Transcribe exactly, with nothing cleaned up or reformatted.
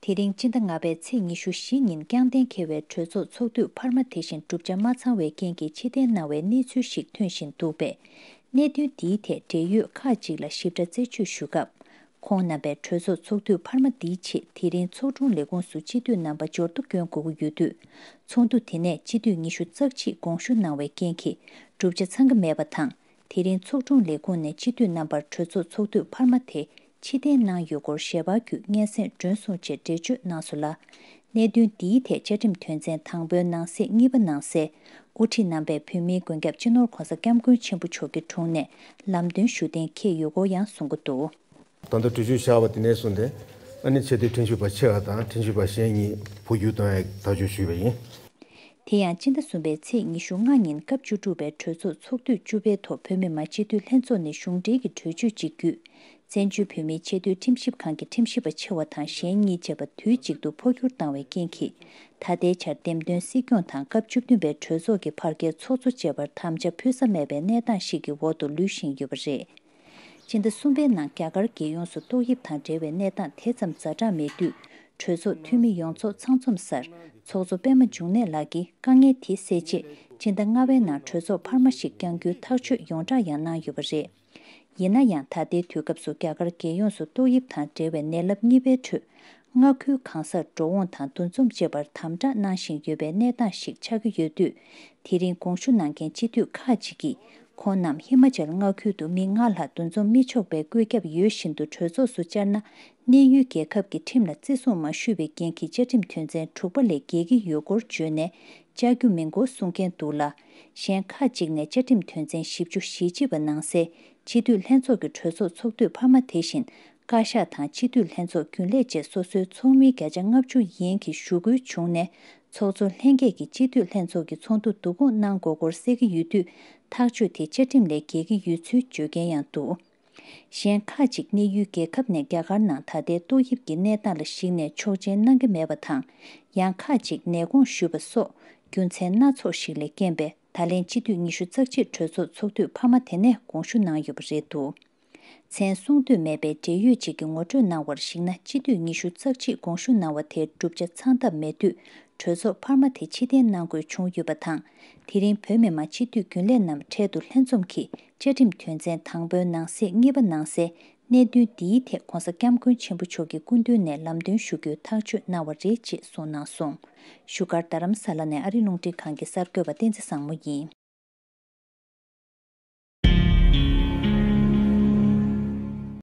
དེ་རིང་སྤྱི་ཟླ་ལྔ་པའི་ཚེས་ཉི་ཤུ་བཞི་ཉིན་རྐྱང་གཏན་འཁེལ་བའི་གྲོས་ཚོགས་ཚོགས་དུས་འཕར་མ་དེ་བཞིན་གྲུབ་ཆ་མ་ཚང་བའི་རྐྱེན་གྱིས་ཕྱིར་འཐེན་གནང་བའི་གནས་ཚུལ་ཞིག་ཐོན་བཞིན་འདུག་པས། གནད་དོན་འདིའི་ཐད་འབྲེལ་ཡོད་ཁག་ཅིག་ལ་ཞིབ་ཕྲ་རྩད་གཅོད་ཞུ་སྐབས། ཁོང་རྣམ་པས་གྲོས་ཚོགས་ཚོགས་དུས་འཕར་མ་འདིའི་ཆེད་དེ་རིང་ཚོགས་དྲུང་ལས་ཁུངས་སུ་སྤྱི་འཐུས་རྣམ་པ་འབྱོར་ཐོ་སྐྱོན་དགོས་ཀྱི་ཡོད་དུས། ཚོགས་འདུ་དེ་ནས་སྤྱི་འཐུས་ཉི་ཤུ་རྩ་གཅིག་དགོངས་ཞུ་གནང་བའི་རྐྱེན་གྱིས་གྲུབ་ཆ་ཚང་གི་མེད་པ་དང་། དེ་རིང་ཚོགས་དྲུང་ལས་ཁུངས་ནས་སྤྱི་འཐུས་རྣམ་པར་གྲོས་ཚོགས་ཚོགས་དུས་འཕར་མ་དེ་ཕྱིར་འཐེན་གནང་ཡོད་སྐོར་ཞལ་པར་བརྒྱུད་སྙན་སེང་སྒྲོན་སོང་ཆེད་འགྲེལ་བརྗོད་གནང་སོང་ལ། གནད་དོན་འདིའི་ཐད་བཅའ་ཁྲིམས་དོན་ཚན་དང་པོའི་ནང་གསེས་གཉིས་པ་ནང་གསལ། དབུ་ཁྲིད་རྣམ་པས་བོད་མིའི་མགོན་སྐྱབས་སྤྱི་ནོར་༧གོང་ས་༧སྐྱབས་མགོན་ཆེན་པོ་མཆོག་གི་དྲུང་ནས་ལམ་སྟོན་ཞུ་གཏན་འཁེལ་ཡོད་སྐོར་ཡང་གསུང་གི་འདུག། ད་ལྟ་གྲོས་ཆོད་བཞག་པ་དེ་ནས་བཟུང་སྟེ། ཨ་ནི་ཆེས་མཐོའི་ཁྲིམས་ཞིབ་པ་ཆེ་བ་དང་ཁྲིམས་ཞིབ་པ་གཞན་གཉིས་འཕོ་འགྱུར་གཏོང་ཡག་ཐག་གཅོད་ཞུས་པ་ཡིན། དེ་ཡང་སྤྱི་ཟླ་གསུམ་པའི་ཚེས་ཉི་ཤུ་ལྔ་ཉིན་སྐབས་བཅུ་དྲུག་པའི་གྲོས་ཚོགས་ཚོགས་དུས་བཅུ་པའི་ཐོག་བོད་མི་མང་སྤྱི་འཐུས་ལྷན་ཚོགས་ནས་གཞུང་འབྲེལ་གྱི་གྲོས་ཆོད་ཅིག་བརྒྱུད། བཙན་བྱོལ་བོད་མིའི་ཆེས་མཐོའི་ཁྲིམས་ཞིབ་ཁང་གི་ཁྲིམས་ཞིབ་པ་ཆེ་བ་དང་གཞན་གཉིས་བཅས་པ་དུས་གཅིག་ཏུ་འཕོ་འགྱུར་བཏང་བའི་རྐྱེན་གྱིས། ད་ལྟའི་ཆར་འདེམས་ཐོན་སྲིད་སྐྱོང་དང་སྐབས་བཅུ་བདུན་པའི་གྲོས་ཚོགས་ཀྱི་ཕར་རྒྱལ་ཚོགས་གཙོ་བཅས་པར་དམ་བཅའ་ཕུལ་ས་མེད་པའི་གནས་སྟངས་ཤིག་གི་འོག་ཏུ་ལུས་བཞིན་ཡོད་པ་རེད། སྤྱི་ཟླ་གསུམ་པའི་ནང་རྒྱ་གར་རྒྱལ་ཡོངས་སུ་ཏོག་དབྱིབས་དང་འབྲེལ་བའི་གནས་སྟངས་དེ་ཙམ་ཛ་དྲག་མེད་དུས། གྲོས་ཚོགས་འཐུས་མི་ཡོངས་རྫོགས་ཚང་འཛོམས་སར་ཚོགས་གཙོ་པད་མ་འབྱུང་གནས་ལགས་ཀྱིས་དཀའ་ངལ་དེ་སེལ་ཆེད། སྤྱི་ཟླ་ལྔ་པའི་ནང་གྲོས་ཚོགས་འཕར་མ་ཞིག་བསྐྱང་རྒྱུའི་ཐག་གཅོད་ཡོངས་བསྒྲགས་ཡང་གནང་ཡོད་པ་རེད། ཡིན་ན་ཡང་ད་ལྟའི་དུས་སྐབས་སུ་རྒྱ་གར་རྒྱལ་ཡོངས་སུ་ཏོག་དབྱིབས་དང་འབྲེལ་བའི་ནད་རླབས་གཉིས་པའི་ཁྲོད། མངའ་ཁུལ་གང་སར་འགྲོ་འོང་དང་འདུ་འཛོམས་བཅས་པར་དམ་དྲག་གནང་བཞིན་ཡོད་པའི་གནས་སྟངས་ཤིག་ཆགས་ཀྱི་ཡོད་དུས། དེ་རིང་དགོངས་ཞུ་གནང་མཁན་སྤྱི་འཐུས་ཁག་ཅིག་གིས། ཁོང་རྣམས་ཧི་མ་ཅལ་མངའ་ཁུལ་དུ་མི་ལྔ་ལྷག་འདུ་འཛོམས་མི་ཆོག་པའི་བཀོད་ཁྱབ་ཡོད་བཞིན་དུ་གྲོས་ཚོགས་སུ་བཅར་ན། གནས་ཡུལ་རྒྱལ་ཁབ་ཀྱི་ཁྲིམས་ལ་བརྩི་སྲུང་མ་ཞུས་པའི་རྐྱེན་གྱིས་བཅའ་ཁྲིམས་དོན་ཚན་དྲུག་པ་ལས་འགལ་གྱི་ཡོད་སྐོར་བརྗོད་ནས། བཅར་རྒྱུ་མིན་སྐོར་གསུང་མཁན་འདུག་ལ། གཞན་ཁག་ཅིག་ནས་བཅའ་ཁྲིམས་དོན་ཚན་བཞི་བཅུ་ཞེ་གཅིག་པ་ནང་གསལ། སྤྱི་འཐུས་ལྷན་ཚོགས་ཀྱི་གྲོས་ཚོགས་ཚོགས་དུས་འཕར་མ་དེ་བཞིན། བཀའ་ཤག་དང་སྤྱི་འཐུས་ལྷན་ཚོགས་རྒྱུན་ལས་བཅས་སོ་སོའི་ཚོགས་མི་བརྒྱ་ཆ་ལྔ་བཅུ་ཡན་གྱིས་ཞུ་སྐུལ་བྱུང་ནས། ཚོགས་གཙོ་ལྷན་རྒྱས་ཀྱིས་སྤྱི་འཐུས་ལྷན་ཚོགས་ཀྱི་ཚོགས་འདུ་བསྡུ་སྐོང་གནང་དགོས་སྐོར་གསལ་གྱི་ཡོད་དུས། ཐག་གཅོད་དེ་བཅའ་ཁྲིམས་ལས་འགལ་གྱི་ཡོད་ཚུལ་བརྗོད་མཁན་ཡང་འདུག། གཞན་ཁག་ཅིག་གནས་ཡུལ་རྒྱལ་ཁབ་ནས་རྒྱ་གར་ནང་ད་ལྟའི་ཏོག་དབྱིབས་ཀྱི་གནས་སྟངས་ལ་གཞིགས་ནས་ཆོག་མཆན་གནང་གི་མེད་པ་དང་། ཡང་ཁག་ཅིག་ནད་དགོངས་ཞུས་པ་སོགས་རྒྱུ་མཚན་སྣ་ཚོགས་ཤིག་ལས་རྐྱེན་པས། ད་ལན་སྤྱི་འཐུས་ཉི་ཤུ་རྩ་གཅིག་གྲོས་ཚོགས་ཚོགས་དུས་འཕར་མ་དེ་ནས་དགོངས་ཞུ་གནང་ཡོད་པ་རེད་འདུག། མཚན་གསུང་འདོད་མེད་པའི་འབྲེལ་ཡོད་ཅིག་གིས་ངོ་སྤྲོད་གནང་བར་གཞིགས་ན། སྤྱི་འཐུས་ཉི་ཤུ་རྩ་གཅིག་དགོངས་ཞུ་གནང་བ་དེར་གྲུབ་ཆ་ཚང་ཐབས་མེད་དུས། གྲོས་ཚོགས་འཕར་མ་དེ་ཕྱིར་འཐེན་གནང་དགོས་བྱུང་ཡོད་པ་དང་། དེ་རིང་བོད་མི་མང་སྤྱི་འཐུས་རྒྱུན་ལས་རྣམས་འཕྲལ་དུ་ལྷན་འཛོམས་ཀྱིས་བཅའ་ཁྲིམས་དོན་ཚན་དང་པོའི་ནང་གསེས་གཉིས་པ་ནང་གསལ། གནད་དོན་འདིའི་ཐད་༧གོང་ས་༧སྐྱབས་མགོན་ཆེན་པོ་མཆོག་གི་སྐུ་མདུན་ནས་ལམ་སྟོན་ཞུ་རྒྱུའི་ཐག་གཅོད་གནང་བ་རེད་ཅེས་གསུངས་གནང་སོང་། བཞུགས་སྒར་རྡ་རམ་ས་ལ་ནས་ཨ་རི་རླུང་འཕྲིན་ཁང་གི་གསར་འགོད་པ་བསྟན་འཛིན་བཟང་མོ་ཡིན།